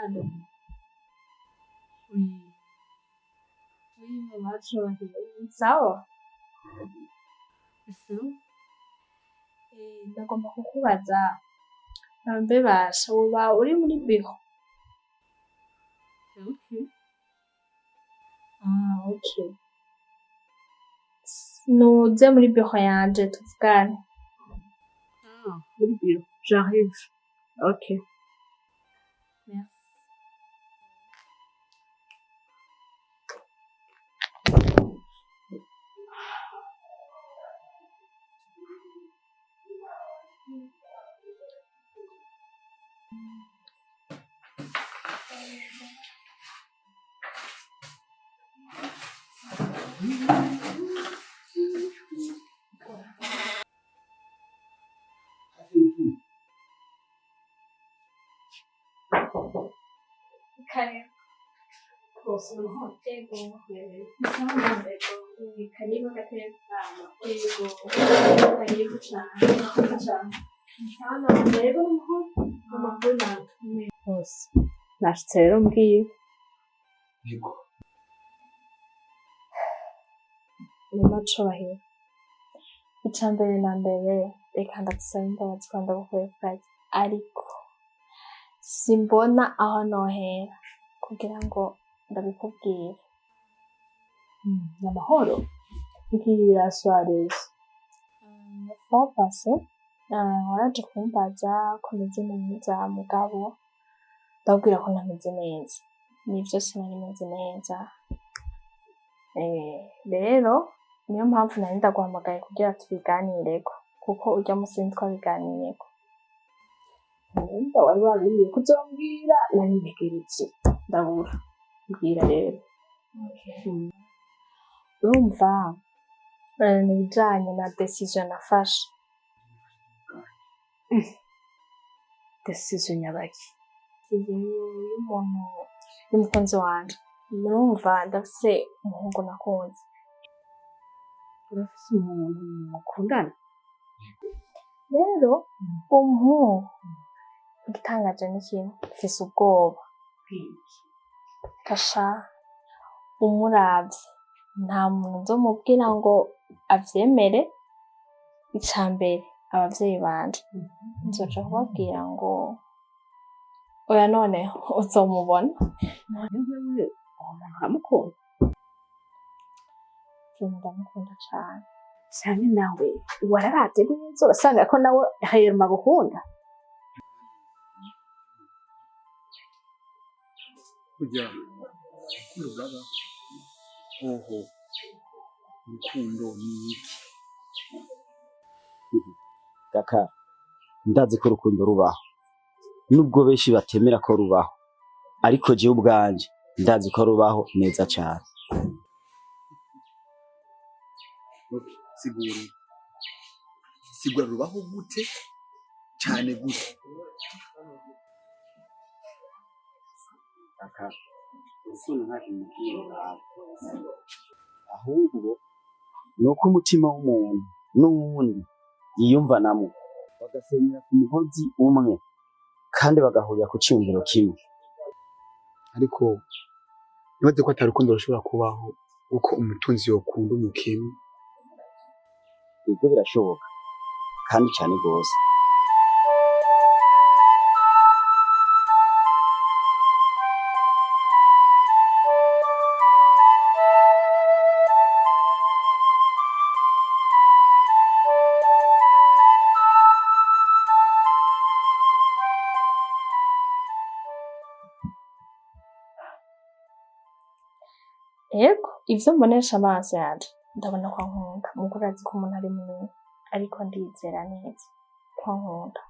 Allô. Oui. Oui, mama Cubahiro. Sawa? Sawa. Ndagomba kukubaza, mbe basha woba uri muri biro? Okay. Ah, okay. Nuze muri biro yanje tuvugane. Ah, muri biro. J'arrive. Okay. Merci. Karibu. Yego. Karibu gatebe. Yego. Karibu cane. Cane. Yego, amakuru natwe. Bose. Nashitse rero mbwiye. Yego. Mama Cubahiro, ica mbere na mbere reka ndagusaba imbabazi ko ndagukuye ku kazi, ariko simbona aho nohera kugira ngo ndabikubwire. Ni amahoro. Mbwira, Suarez. Fois passée, waraje kumbaza ko meze neza, mugabo ndabwira ko ntameze neza. Nivyo, sinari meze neza. Rero niyo mpamvu nari ndaguhamagaye kugira tubiganireko, kuko urya musi ntitwabiganiriyeko. Wumva wari wabiriye kuzombwira, nari ntegereje ndabura. Mbwira rero. Urumva, ni ibijanye na décision nafashe. Décision nyabaki? Décision y'umuntu, y'umukunzi wanje. Murumva, ndafise umuhungu nakunze. Urafise umuntu mukundana? Rero uwo muhungu, igitangaje ni kimwe, mfise ubwoba. Kasha umuravye, nta muntu nzomubwira ngo avyemere. Ica mbere, abavyeyi banje nzoja kubabwira ngo oya, noneho uzomubona. None wewe uwo muntu uramukunda? Vraiment, ndamukunda cane. Canke nawe wararavye neza urasanga ko nawe réellement agukunda? Burya urukundo ruraba hoho, urukundo ni iki? Kaka, ndazi ko urukundo rubaho, nubwo benshi batemera ko rubaho, ariko jewe ubwanje ndazi ko rubaho neza cane. Okay, sigura, sigura, rubaho gute, cane gute? Kaka, urukundo nta kintu na kimwe ruraba, ahubwo ni uko umutima w'umuntu n'uwundi yiyumvanamwo, bagasenyera ku mugozi umwe, kandi bagahurira ku ciyumviro kimwe. Ariko nibaze ko atari urukundo rushobora kubaho uko umutunzi yokunda umukene. Ibyo birashoboka kandi cane rwose. Ego, ivyo mbonesha amaso yanje, ndabona ko ankunda. Muga urazi ko umuntu ari munini, ariko ndizera neza ko ankunda.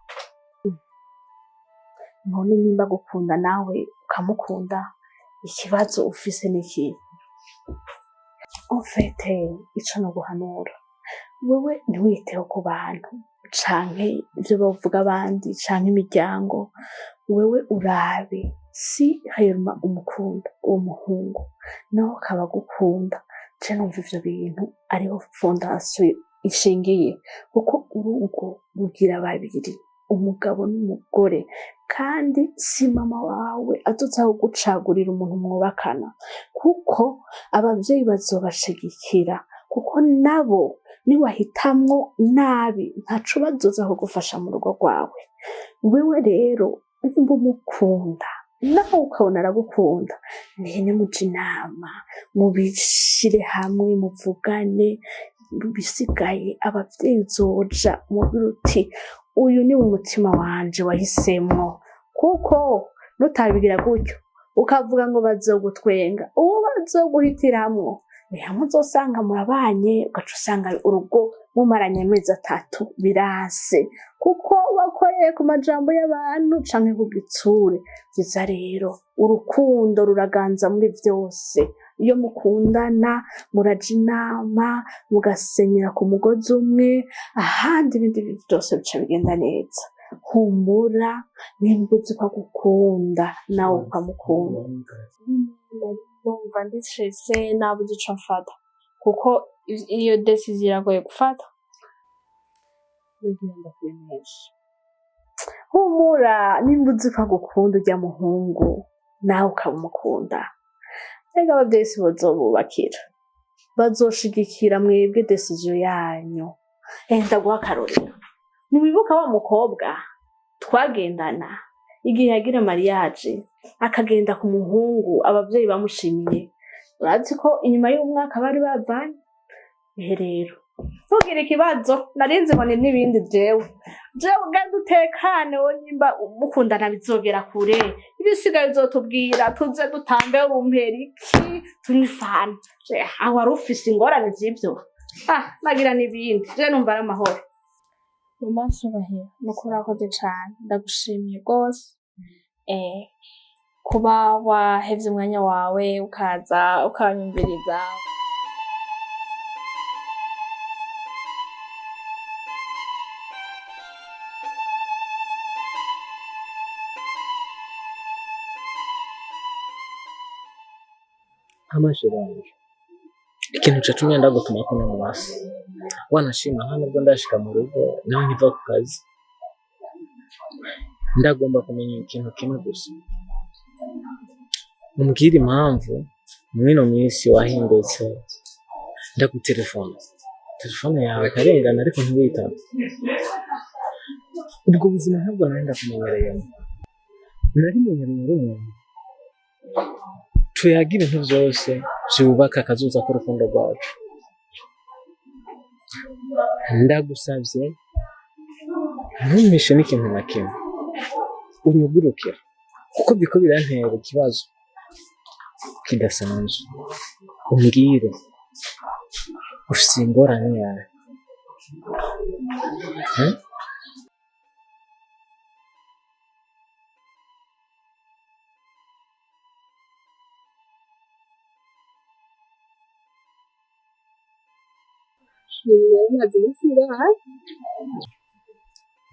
None nimba agukunda nawe ukamukunda, ikibazo ufise ni ikihe? En fait, ico noguhanura wewe, ntiwiteho ku bantu canke ivyo bavuga abandi canke imiryango. Wewe urabe si réellement umukunda uwo muhungu, nawe akaba agukunda. Je numva ivyo bintu ariho fondation ishingiye, kuko urugo rugira babiri, umugabo n'umugore. Kandi si mama wawe azoza kugucagurira umuntu mwubakana, kuko abavyeyi bazobashigikira, kuko nabo niwahitamwo nabi ntaco bazoza kugufasha mu rugo rwawe. Wewe rero nimba umukunda nawe ukabona aragukunda, mwene muje inama, mubishire hamwe, muvugane bisigaye. Abavyeyi uzoja umubwire uti uyu ni umutima wanje wahisemwo, kuko nutabigira gutyo ukavuga ngo bazogutwenga, uwo bazoguhitiramwo ni hamwe uzosanga murabanye, ugaca usanga urugo mumaranye amezi 3 biranse, kuko wakoreye ku majambo y'abantu canke ku gitsure. Vyiza rero urukundo ruraganza muri vyose. Iyo mukundana muraja inama, mugasenyera ku mugozi umwe, ahandi ibindi bintu vyose bica bigenda neza. Humura, nimba uzi ko agukunda nawe ukamukunda. Numva ndishese, nabuze ico mfata, kuko iyo décision iragoye gufata. Nagira ndakwemesha, humura, nimba uzi ko agukunda urya muhungu nawe ukamukunda, erega abavyeyi si bazobubakira, bazoshigikira mwebwe décision yanyu. Ndaguha akarorero: ntiwibuka wa mukobwa twagendana, igihe yagira mariage akagenda ku muhungu abavyeyi bamushimiye? Urazi ko inyuma y'umwaka bari bavanye. Ehe, rero ntugire ikibazo, narinzi ngo ni n'ibindi. Jewe genda utekane, wowe nimba mukundana bizogera kure, ibisigaye uzotubwira tuze dutambe urumpera iki, tunywe ifanta. Aho wari ufise ingorane z'ivyo, ah, nagira n'ibindi, je numva ari amahoro. Mama Cubahiro, nukuri urakoze cane, ndagushimiye rwose kuba wahevye umwanya wawe ukaza ukanyumviriza. Amashiranje ikintu catumye ndagutuma kuno munsi, wanashima nta nubwo ndashika mu rugo, nawe nkiva ku kazi, ndagomba kumenya ikintu kimwe gusa: umbwire impamvu mwino minsi wahindutse. Ndagutelefona, telefone yawe ikarengana ariko ntiwitabe. Ubwo buzima ntabwo nari ndakumenyereyemo, nari menyereye uri umuntu tuyaga ibintu byose byubaka akazuza k'urukundo rwacu. Ndagusabye ntumpishe n'ikintu na kimwe, unyugurukire, kuko biriko birantera ikibazo kidasanzwe. Umbwire, ufise ingorane yawe? Hmm? Nari maze iminsi ndwaye.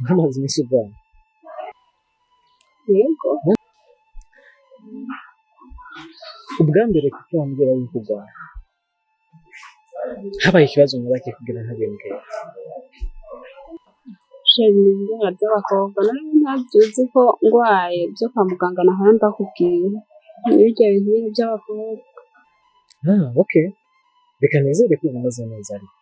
Uramaze iminsi urwaye? Yego. Ubwa mbere kuko wambwira yuko urwaye, habaye ikibazo nyabaki kugira ntubimbwire? Chéri, ni indwara z'abakobwa, nawe ntabyo uzi ko ngwaye byo kwa muganga nahora ndakubwira. Ni birya bintu nyene by'abakobwa. Ah, okay, reka nizere ko umeze neza ariko.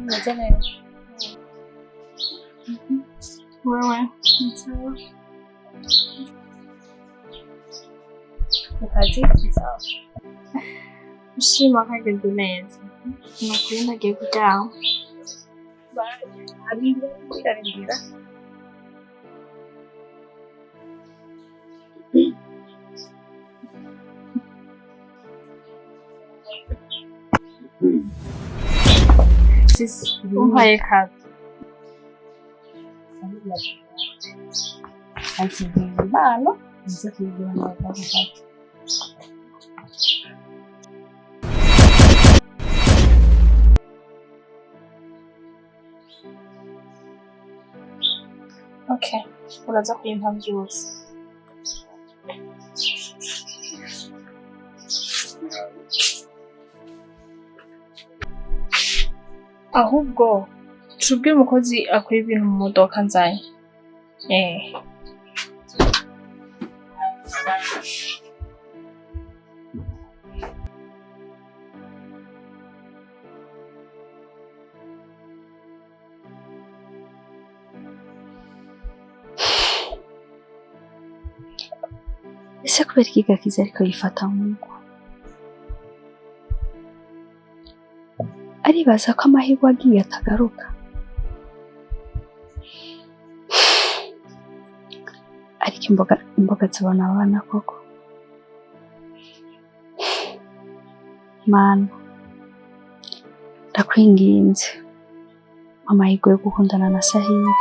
Meze neza. Wewe? Sawa. Ku kazi sawa. Ushima kagenze neza. Ni ukuri ndagiye kuryama. Arindira, arindira. Sisi, umpaye kazi. Asigiye impano nze kuyigura n'abagabo. Okay, uraza kuyimpa byose. Ahubwo tubwire umukozi akora ibintu mu modoka nzanye. Eh. Ese kubera iki Gakiza ariko yifata nk'uko? Aribaza ko amahirwe agiye atagaruka. Ariko imboga zibona abana koko. Mana, ndakwinginze amahirwe yo gukundana na Sahili.